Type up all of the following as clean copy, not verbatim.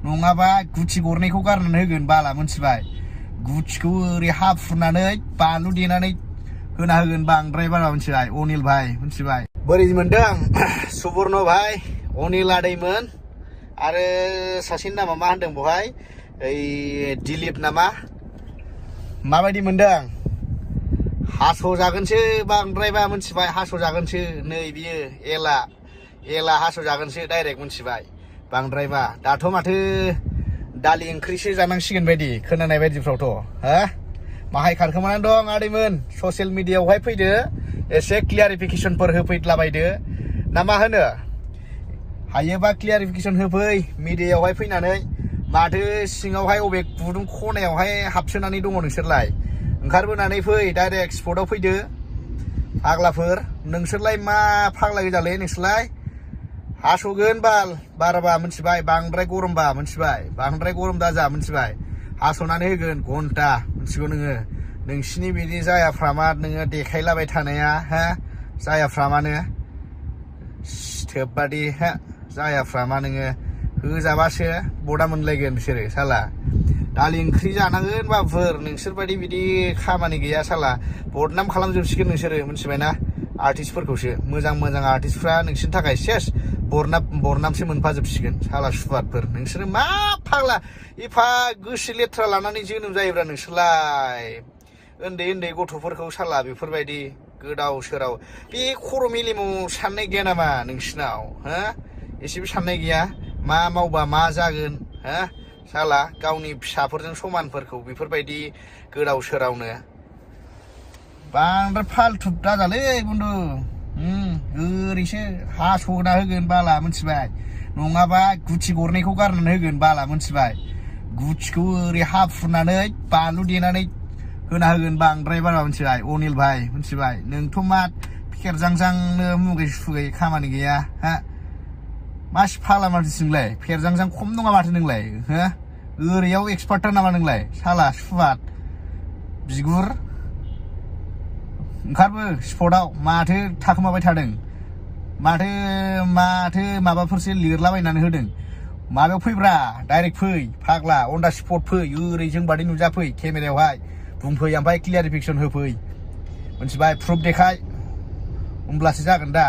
नङाबा गुथि गरनैखौ गारनानै होगोन बाला मोनथिबाय गुथिखौ ओरै हा फुरनानै बानलु देनानै होना होगोन बांद्राय बारा मोनथिबाय अनिल भाई मोनथिबाय बोरै मोनदों सुबर्न भाई अनिल आदैमोन आरो सासेनि नामा मा होनदों बहाय ओइ दिलीप नामा माबायदि मोनदों हास'जागोनसो बांद्रायबा मोनथिबाय हास'जागोनसो नै बियो एला हास'जागोनसो डाइरेक्ट मोनथिबाय बांद्रायबा दाथ' माथो दालि ओंख्रिसो जानांसिगोन बायदि खोनानाय बायदिफ्रावथ' हा माहाय खारखोमानानै दं आदैमोन ससियेल मिडियायावहाय फैदो एसे क्लियारिफिकेसनफोर होफैद्लाबायदो ना मा होनो हायोबा क्लियारिफिकेसन होफै मिडियायावहाय फैनानै माथो सिङावहाय अबे गुदुं खनायावहाय हाबसोनानै दङ नोंसोरलाय ओंखारबोनानै फै डाइरेक्ट स्पटआव फैदो फाग्लाफोर नोंसोरलाय मा फाग्ला गोजालै नोंसोरलाय हास'गोन बाराबा मोनथिबाय बांद्राय गरमबा मोनथिबाय बांद्राय गरम दाजा मोनथिबाय हास'नानै होगोन घन्टा मोनथिगौ नोङो नोंसिनि बिदि जायाफ्रामा नोङो देखायलाबाय थानाया हा जायाफ्रामानो सिथोबबादि हा जायाफ्रामा नोङो होजाबासो बदा मोनलायगोन बिसोरो साला दालि ओंख्रि जानांगोन बाबुफोर नोंसोरबायदि बिदि खामानि गैया साला बदनाम खालामजोबसिगोन नोंसोरो मोनथिबायना आर्टिस्टफोरखौसो मोजां आर्टिस्टफ्रा नोंसोरनि थाखाय सेस बरनामसो मोनफाजोबसिगोन साला सुवादफोर नोंसोरो मा फाग्ला एफा गोसो लेथ्रा लानानै जोनोम जायोब्रा नोंसोरलाय उन्दै गथ'फोरखौ साला बेफोरबायदि गोदाव सोराव बे खर' मेलेमाव साननाय गैया नामा नोंसिनाव हा एसेबो साननाय गैया मा मावबा मा जागोन हा साला गावनि फिसाफोरजों समानफोरखौ बेफोरबायदि गोदाव सोरावनो बांद्राय फालथु दाजालै बन्धु ओरैसो हास'ना होगोन बाला मोनथिबाय नङाबा गुथि गरनैखौ गारनानै होगोन बाला मोनथिबाय गुथिखौ ओरै हा फुरनानै बानलु देनानै होना होगोन बांद्राय बारा मोनथिबाय अनिल भाई मोनथिबाय नोंथ' मा फेरजांजांनो मुगै सुगै खामानि गैया हा मासि फाला मानसि नोंलाय फेरजांजां खम नङा माथो नोंलाय हो ओरैयाव एक्सपार्टथार नामा नोंलाय साला सुवाद बिगुर ओंखारबो स्पटआव माथो थाखोमाबाय थादों माथो माबाफोरसो लिरलाबायनानै होदों माबायाव फैब्रा डाइरेक्ट फै फाग्ला अन दा स्पट फै ओरै जों बादि नुजाफै केमेरायावहाय बुंफै ओमफ्राय क्लियारिफिकेसन होफै मोनथिबाय प्रुफ देखाय होमब्लासो जागोन दा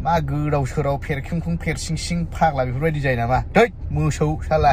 मा गोदाव सोराव फेरखेंखुं फेरसिंसिं फाग्ला बेफोरबायदि जायो नामा थै मोसौ साला